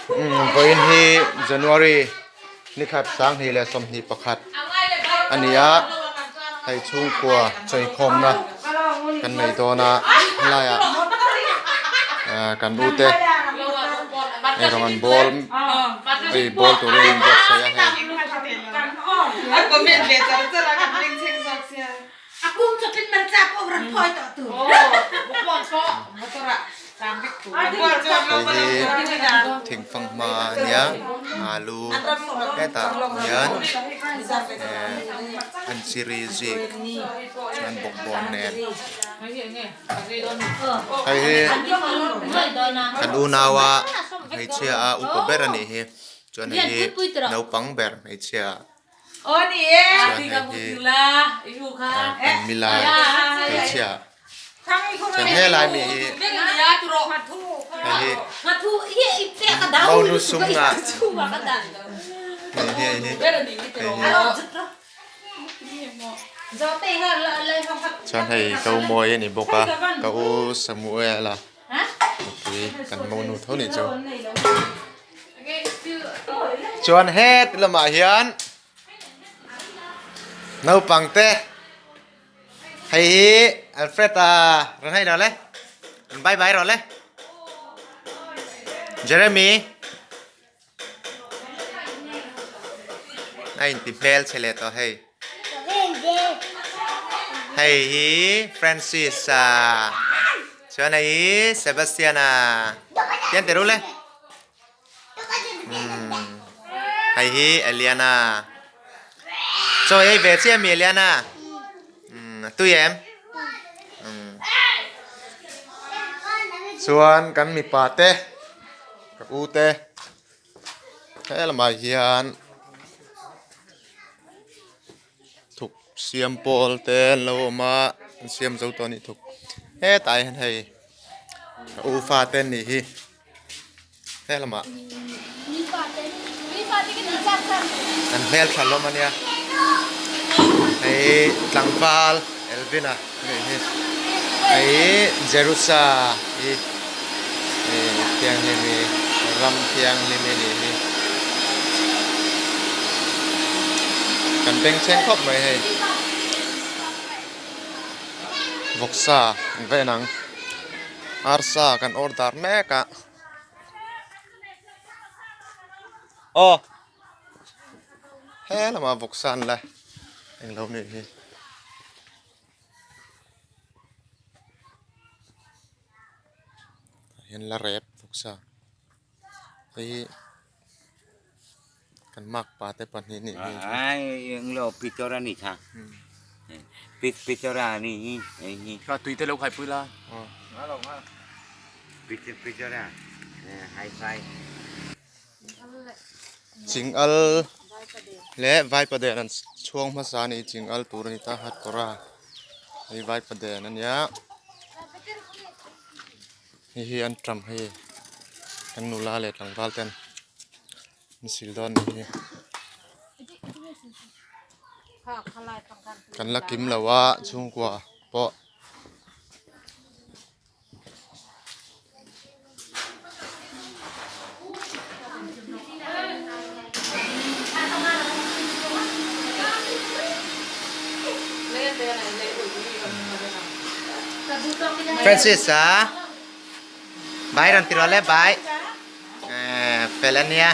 Vawiin hi January ni khat 2021 a ni a, hei chhungkua cheikhawmna kan nei dawn a, helaiah kan u te eirawng an bawl ei bawl turin an buatsaih a hei. Hei hi thingfang hma a nia alu hetah hian eh an chiri zik chuan bawkbawn nen hei hi kan unaua hmeichhia a upa ber a nih hi chuan hei hi naupang ber hmeichhia. Chuan hei hi kan milai hmeichhia chuan helai mi hi hei hi monu sum ngah hei hi hei hi chuan hei ka u mawi a ni bawk a ka u Samuela nupui kan monu tho nih chu. Chuan het lamah hian naupang te hei hi Alfred a rawn hei lo le rawn bye bye rawh le Jeremy a inti hmel chhe leh tawh hei hei hi Francis a chuan hei hi Sebastian a tian ti ru le. Hei hi Eliana chaw ei ve chiah mi Eliana a tui em chuan kan mipa te ka u te he lamah hian thuk siam pawl te an lo awm a an siam zo tawh a nih thuk hetah hian hei ka u fate an nih hi. He lamah an hmel tha hlawm a nia hei tlangval Elvin a nih hi hei Jerusa hi thianghlim hi ram thianghlim hi nih hi kan bengchheng khawp mai hei vawksa an va en ang. Arsa kan order mek a aw he lamah vawksa an la englo nih hi tah hian la rep vawksa hei hi kan makpa te pahnih nih hi. Englo pitor a nih kha pitor a nih hi hei hi. Kha tui te lo khai pui la. Pitor a hi fi. Ching al leh vaipaden an chhuang hmasa a ni ching al tur a ni ta hat kawr a hei vaipaden a nia hei hi an ṭam hei kan nula leh tlangval ten. An sil dawn nih hi. Kan la kim lo a chhungkua pawh. Francis a bai rawn ti rawh le bai. Fel a nia.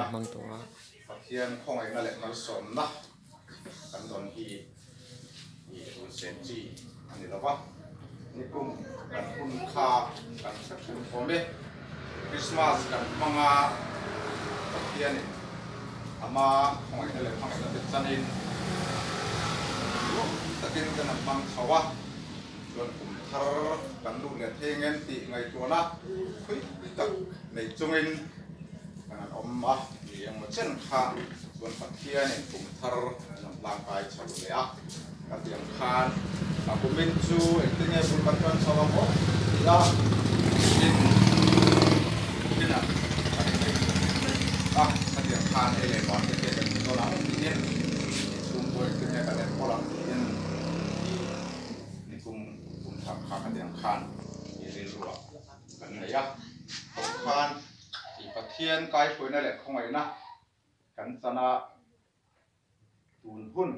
Hmang tawh a. Pathian khawngaihna leh malsawmna kan dawn hi i rulsen chi a ni lo va, nikum kan hun kha kan hre hrim awm e. Krismas kan hmang a, Pathianin ama khawngaihna leh hmangaihna te chanin nuam takin kan han hmang chho a, chuan kum thar kan lut leh thei ngem tih ngaihtuahna thui tak nei chungin kan han awm a, ni engmaw chen kha chuan Pathianin kum thar an han hlangkai chho leh a, ka tiang khan a kumin chu engtinge bul kan tan chho ang aw tih a in kinah kan innei a, ka tiang khan ei leh bar te te kan ti dawn ang tiin i chhungkaw engtinge kan enkawl ang tiin i. kha khatiang khan i rilruah kan nei a, tawh khan i Pathian kaihruaina leh khawngaihna kan chana tun hun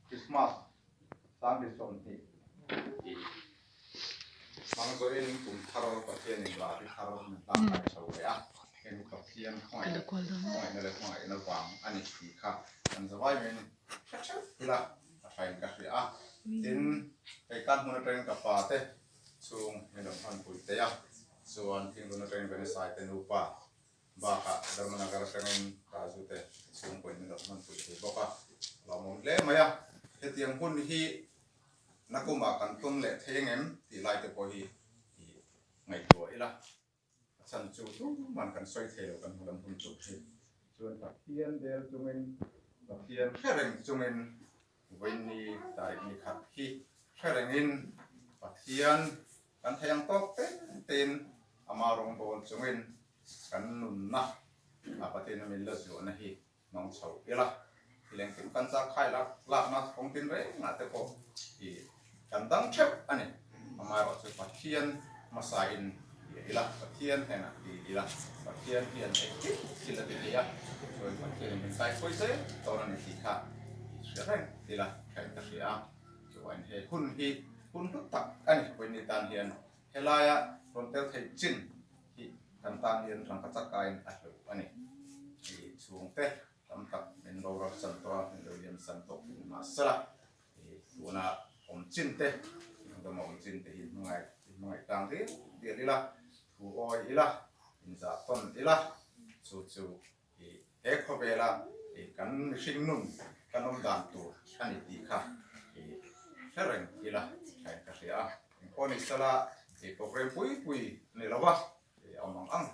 Krismas 2020 i hmang zawhin kum thar Pathianin rah ri thar min hlang kai chho leh a, heng Pathian khawngaihna leh khawngaihna vang a ni tih kha kan zavai mai hre theuh ila a thain ka hria a. Tin, hei kan hmun atangin ka pa te chhung min rawn hmanpui thei a, chuan Thinglun atangin Venesai te nupa bakah Dharmanagar atangin Raju te chhungkaw in min rawn hmanpui thei bawk a, lawmawm hle mai a. Hetiang hun hi nakumah kan tum leh thei angem tih lai te pawh hi i ngaihtuah ila. A chhan chu tuman kan sawi thei lo kan hmu lam hun tur hi. Chuan Pathian bel chungin, Pathian hre reng chungin vawiinni tarik ni khat hi hre rengin Pathian kan thei ang tawk te tein ama rawngbâwl chungin kan nunna a Pathian a min la zuahna hi hmang chho ila. Thil engkim kan chak khai lak lakna kawng tin rengah te pawh i kan dang theuh a ni. Amaherawhchu Pathian hmasain ti ila, Pathian hnenah ti ila, Pathian hian engkim thil a ti thei a, chuan Pathianin min kaihruai zel dawn a ni tih kha i hria reng ila thain ka hria a. Chuan he hun hi hun hlu tak a ni. Vawiin tan hian Helaia rawn tel theih chin hi kan tan hian rangka chakain a hlo a ni. I chhungte tam tak min boral san tawh a, min lo liam san tawh thin mahsela i tuna awm chin te, dama awm chin te hi hmangaih hmangaih tlang dial dial ila, thu awi ila, inzah tawn ila, chu chu i he khawvela i kan mihring nun kan awm dan tur a ni tih kha i hre reng ila thain ka hria a. Engpawh ni sela i program pui pui a ni lo va, i awm ang ang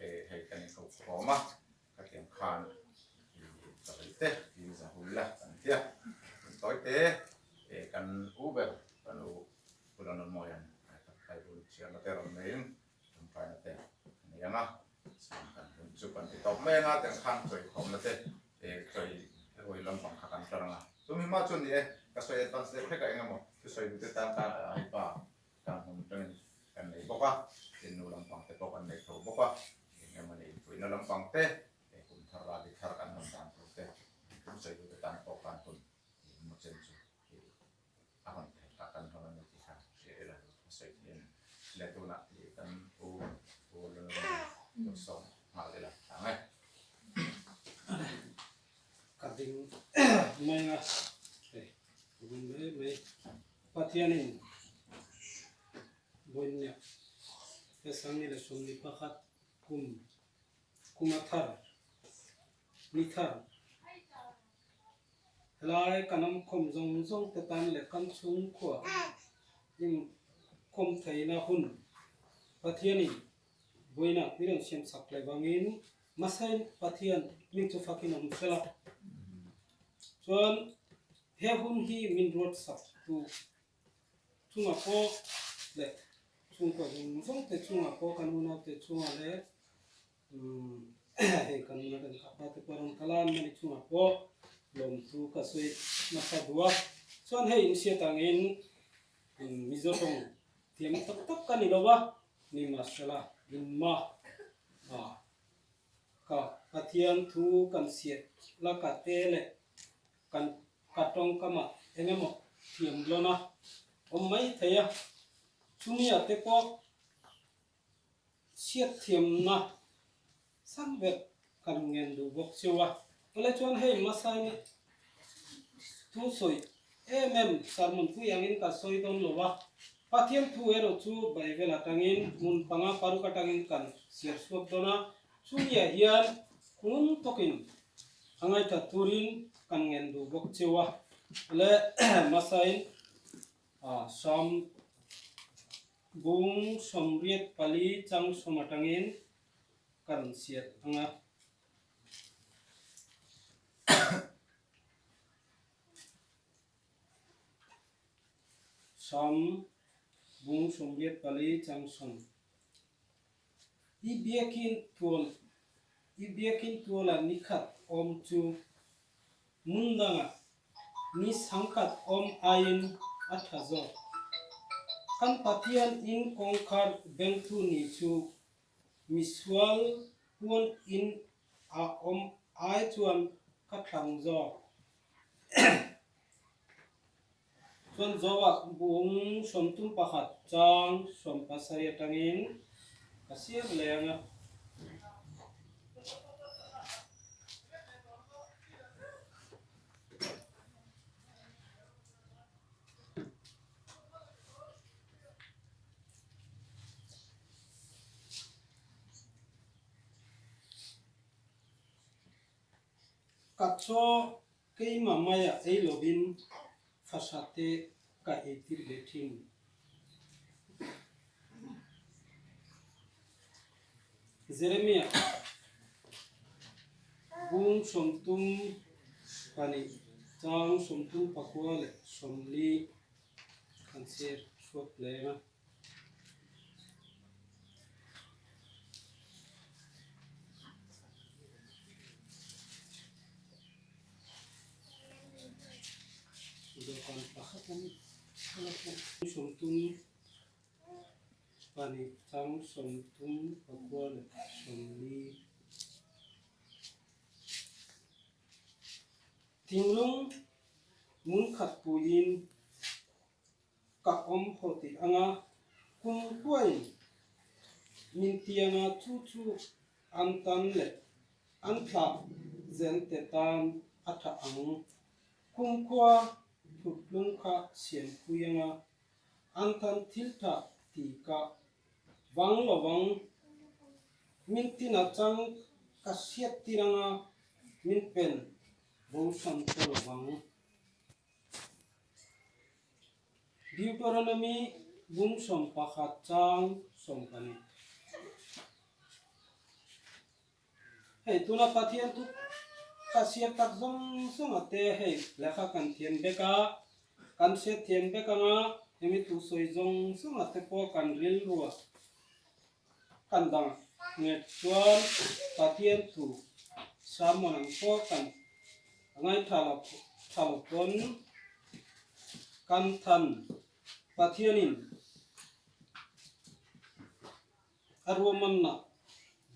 hei kan inko khawm a, khatiang khan i chawi te i zahul ila kan tia. Tawi te kan u ber kan u Pulanamoian Bible chhiarna te rawn neiin Tangkaina te a nei ang a, chuan kan hun chu kan ti tawp mai ang a, tiang khan chawi khawmna te chawi ruai lampang kha kan tar ang a. Chumi hma chuan ni e, ka sawi advance deuh hlek a eng emaw thusawi duhte tan khan a aipa kan hmun atangin kan nei bawk a, tin nu lampang te pawh kan nei tho bawk a, eng emaw ni inpuihna lampang te, kum thar rali thar kan hman dan tur te thusawi duhte tan pawh kan hun emaw chen chu a hawn theih a kan hawn a ni tih kha hria ila a sawi thei a ni. Le tunah tih kan pu pu Lalnunga lo sawm nghal ila ang e. Ka ding mai nga hei ka ding mai mai Pathianin Vawinia he Sangni leh Sawmni pakhat kum kum a thar ni thar Helai kan awm khawm zawng zawng te tan leh kan chhungkua in khawm theihna hun Pathianin vawiinah min rawn siam chak leh vangin Masain Pathian min chu fakin awm sela. Chuan he hun hi min ruat sak tu chungah pawh leh chhungkua zawng zawng te chungah pawh kan unaute chungah leh Hei kan nula kan kha pa te pawh rawn kal a, mani chungah pawh lawmthu ka sawi nasa duh a. Chuan hei inhriat angin Mizo tawng thiam tak tak ka ni lo va, nimahsela inma ka Pathian thu kan hriat laka te leh kan ka tawngkamah eng emaw thiam lawn a awm mai thei a, chumi-ah te pawh Chhiatthiamna sang ber kan ngen duh bawk cheu a. Awle chuan hei Masaini thu sawi em em sermon pui angin ka sawi dawn lo a, Pathian thu erawh chu Bible atangin hmun panga paruk atangin kan chhiar chhuak dawn a, chumiah hian ngun tawkin a ngaihtuah turin kan ngen duh bawk cheu a. Awle Masain Psalm Bung 84 chang sawm atangin ka rawn siat ang a. Sam bung 84 chang sawm. I biakin tual I biakin tuala nikhat awm chu Hmun dangah ni sangkhat awm aiin a tha zawk. Kan Pathian in kawngkhar bengtu ni chu misual puan in a awm ai chuan ka thlang zawk. Chuan Zoa bung 31 chang 70 atangin ka siam leng a. Ka chaw keimah maia ei lovin fasa te ka ei tir ve thin. Jeremiah bung 32 chang 39 leh 40 kan chhiar chhuak leng a. Dawhkan pakhat a ni. 32 chang 39 leh 40. Thinglung mun khat puiin ka awm haw tih anga kum kuain min tianga chu chu an tan leh an thlah zel te tan a tha ang. Kum khua thutlung kha siampui anga an tan thil tha ti ka vang lo ang. Min tina chang ka hriat tir anga min pen bosan ta lo vang. Deuteronomy bung 11 chang 12. Hei tuna Pathian thu ka siam tak zawng zawng a te hei lehkha kan thiam bek a, kan hriat thiam bek anga hemi thu sawi zawng zawng a te pawh kan rilru a kan dang nget chuan Pathian thu sermon ang pawh kan ngaithla lo tha lo pawn kan than Pathianin a ruahmanna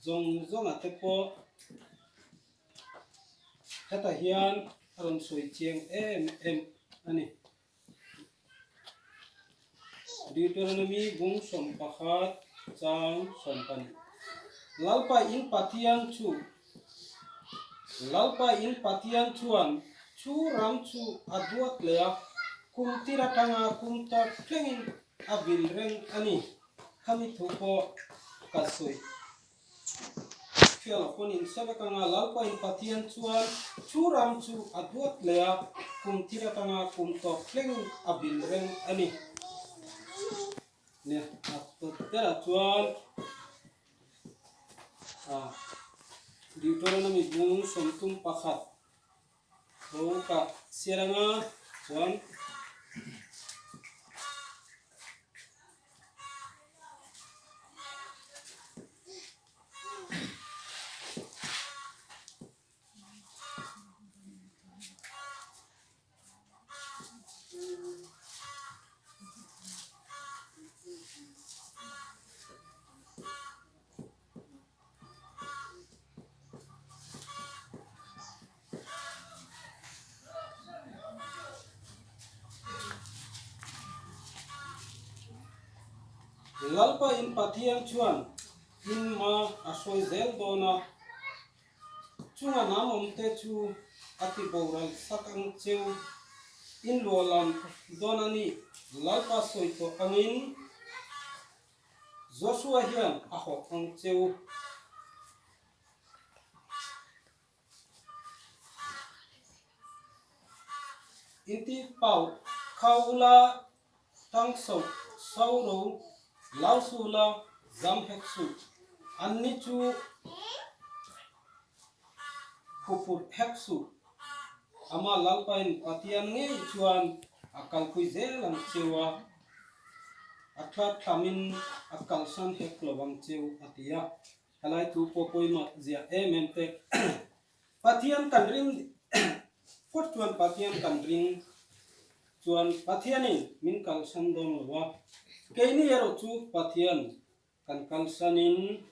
zawng zawng ah te pawh hetah hian a rawn sawi chiang em em a ni. Deuteronomy bung 11 chang 12 Lalpa in Pathian chu Lalpa in Pathian chuan chu ram chu a duat leh a, kum tir atanga kum tawp thlengin a vil reng a ni. Khami thu pawh ka sawi Fiala pawn in hre vek anga Lalpa in Pathian chuan chu ram chu a duat leh a, kum thil atanga kum tawp thlengin a bil reng a ni. Nia, a tawp berah chuan Deuteronomy bung 31 tho ka chhiar anga chuan Lalpa in Pathian chuan in ma a hruai zel dawn a, chunga hnam awmte chu a ti boral sak ang cheu. In luahlan dawn a ni, Lalpa sawi tawh angin. Joshua hian a hawh ang cheu. Inti pau khau ula tang so so ro lau su la zam hek su. Anni chu huphurh hek su. Ama Lalpain Pathian ngei chuan a kalpui zel ang cheu a, a thla thlamin a kalsan hek lo ang cheu a ti a. Helai thu pawh pawimawh ziah em em te. Pathian kan ring phawt chuan Pathian kan ring chuan Pathianin min kalsan dawn lo a. Keini erawh chu Pathian kan kalsanin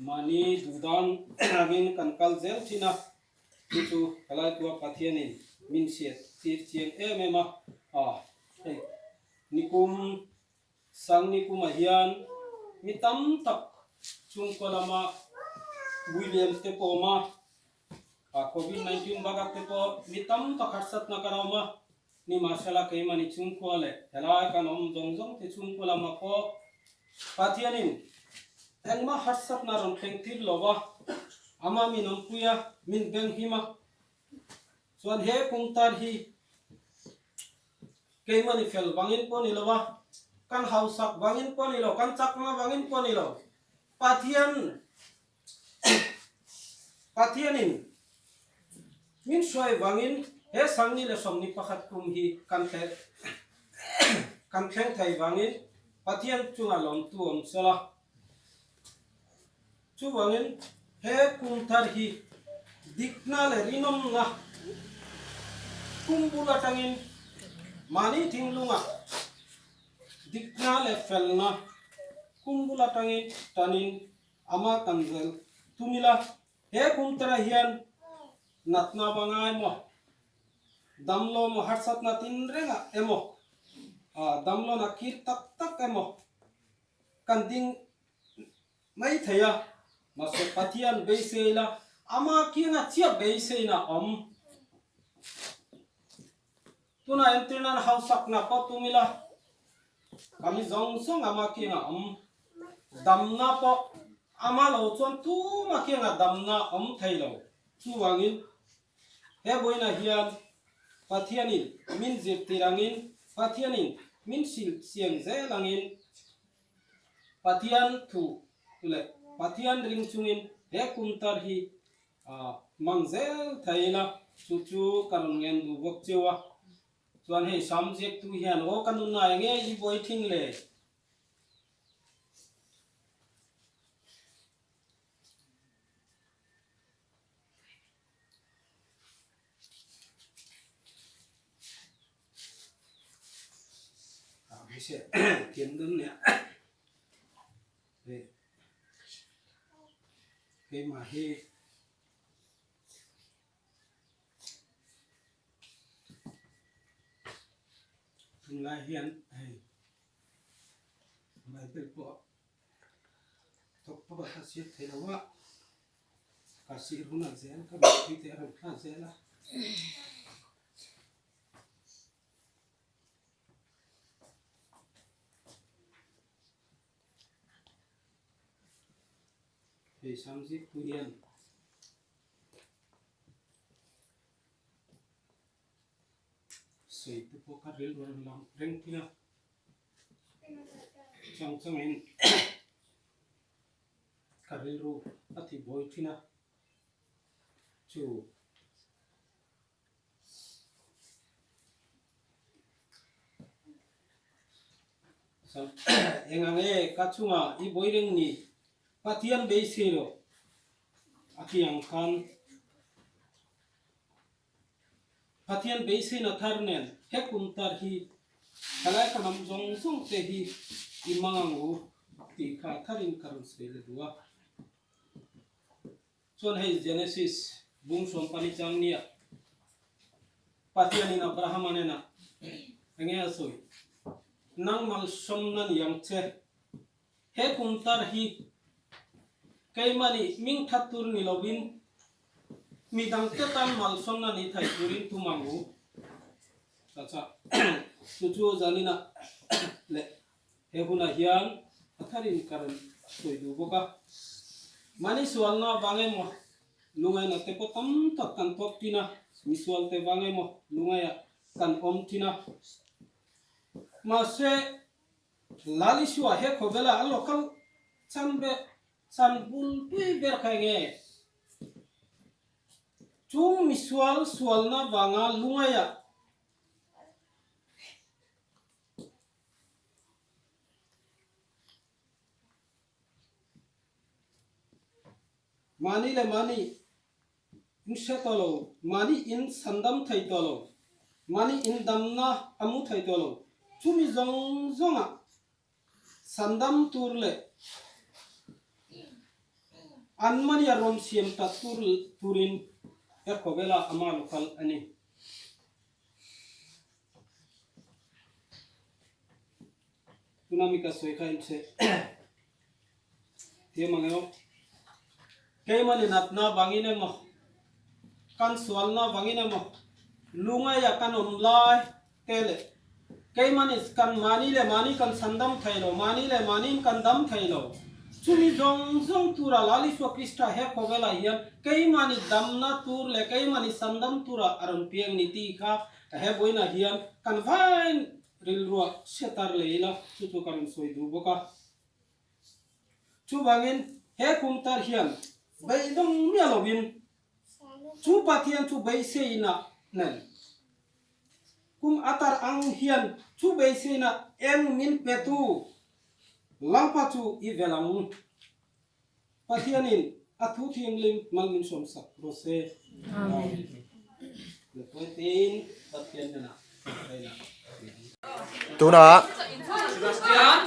mahni duhdan angin kan kal zel thin a, chu chu ka laitua Pathianin min hriat tir chiang em em a, hei nikum Sangni kumah hian mi tam tak chhungkaw lama William te pawh awm a, Covid 19 bakak te pawh mi tam tak harsatna kan awm a, nimahsela keimahni chhungkhua leh helai kan awm zawng zawng te chhungkaw lamah pawh Pathianin engmah harsatna rawn thleng tir lo va, amah min awmpui a, min benghim a, chuan he kumtar hi Keimahni fel vangin pawh ni lo a, kan hausak vangin pawh ni lo, kan chakna vangin pawh ni lo, Pathian Pathianin min hruai vangin he Sangni leh Sawmni pakhat kum hi kan thleng kan thleng thei vangin Pathian chunga lawmtu awm sela. Chuvangin he kum thar hi dikna leh rinawmna kum bul atangin mahni thinglungah dikna leh felna kum bul atangin tanin ama kan zel tum ila. He kum tharah hian natna va ngai maw, damlo maw, harsatna tinrengah emaw, damlona khir tak tak emaw kan ding mai thei a, mahse Pathian beisei la, ama kianga chiah beiseina awm. Tunah entir nan hausakna pawh tum ila, kami zawng zawng ama kianga awm. Damna pawh ama lo chuan tuma kianga damna awm thei lo. Chuvangin he vawiinah hian Pathianin min zirtir angin, Pathianin min hrilh siam zel angin, Pathian thu leh Pathian ring chungin he kum tar hi hmang zel thei ila, chu chu ka rawn ngen duh bawk cheu a. Chuan hei Sam ziaktu hian aw ka nunna enge i buai thin le? Keimah hi tunlai hian hei Bible pawh thawk pawh a hriat theih loh a. Ka sir hunah zel ka mitthi te a rawn thla zel a. Hei Samzit pu hian sawi te pawh kha rilru a rawn lang reng thin a. Chang changin Ka rilru a ti buai thin a, chu eng ang e ka chunga i buai reng ni, Pathian beisei rawh a ti ang khan Pathian beiseina thar nen he kum tar hi thalai ka hnam zawng zawng te hi i mang ang u tih kha tharin ka rawn sawi leh duh a. Chuan hei Genesis bung sawmpali chang nia Pathianin Abrahama nena enge a sawi? Nang malsawmna ni ang che, he kum tar hi keimahni mingthat tur ni lovin Mi dangte tan malsawmna ni thei turin tum ang u. Chacha, chu chu zanina leh he hunah hian a tharin ka rawn sawi duh bawk a. Mahni sualna vang emaw, lungaina te pawh tam tak kan tawk thin a, misualte vang emaw lungaia kan awm thin a. Mahse, Lalisua he khawvela a local chanve Chan bulpui ber kha enge? Chung misual sualna vanga lungaiah mahni leh mahni in hre tawh lo, mahni in chhandam thei tawh lo, mahni in damna a mu thei tawh lo. Chumi zawng zawnga sandam tur leh an mania rawn siam ta tur turin he khawvela ama lo kal a ni. Tuna mi ka sawi kha inchhe thiam ang emaw? Keimahni natna vangin emaw, kan sualna vangin emaw, lungaia kan awm lai te leh keimahni kan mahni leh mahni kan chhandam thei lo, mahni leh mahniin kan dam thei lo. Chumi zawng zawng tura Lal Isua Krista he khawvelah hian keimahni damna tur leh keimahni sandam tura a rawn piang ni tih kha he vawiinah hian kan vain rilruah hriatar leh ila chu chu ka rawn sawi duh bawk a. Chuvangin he kum tar hian beidawng miah lovin chu Pathian chu beiseina nen kum a tar ang hian chu beiseina eng min petu Lalpa chu i vel ang. Pathianin a thu thianghlim mal min sawmsak rawh se. Amen. Lepuitin Pathian hnenah ṭawngṭaina ni ang. Tunah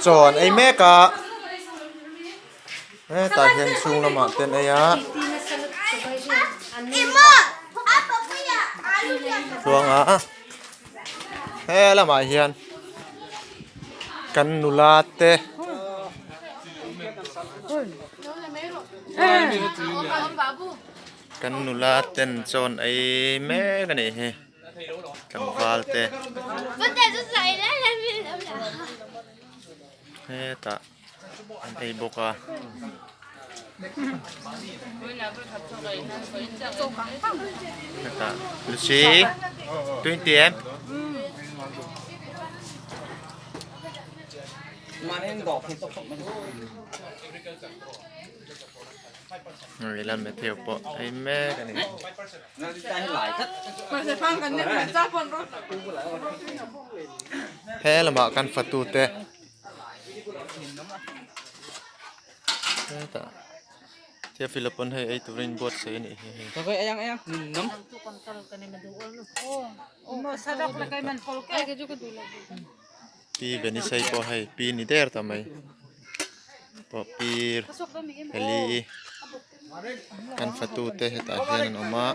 chaw an ei mek a, hetah hian chhung lamah te an ei a, tluanga he lamah hian kan nula te. Kan nula ten chaw an ei mek a nih hi tlangval te hetah an ei bawk a. Hetah Lucy twenty em. Ila Matthew pawh ei mek a ni. He lamah kan fatu te hetah Theophil-a pawn hei ei turin buatsaih a nih hi hei. Pi Venisai pawh hei pi ni der ta mai pawh pi Heli kan fatu te hetah hian an awm a.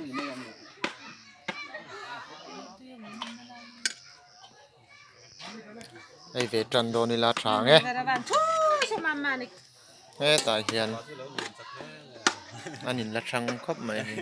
Hei ve tan dawn ila tha ang e hetah hian an inla hrang khawp mai a ni.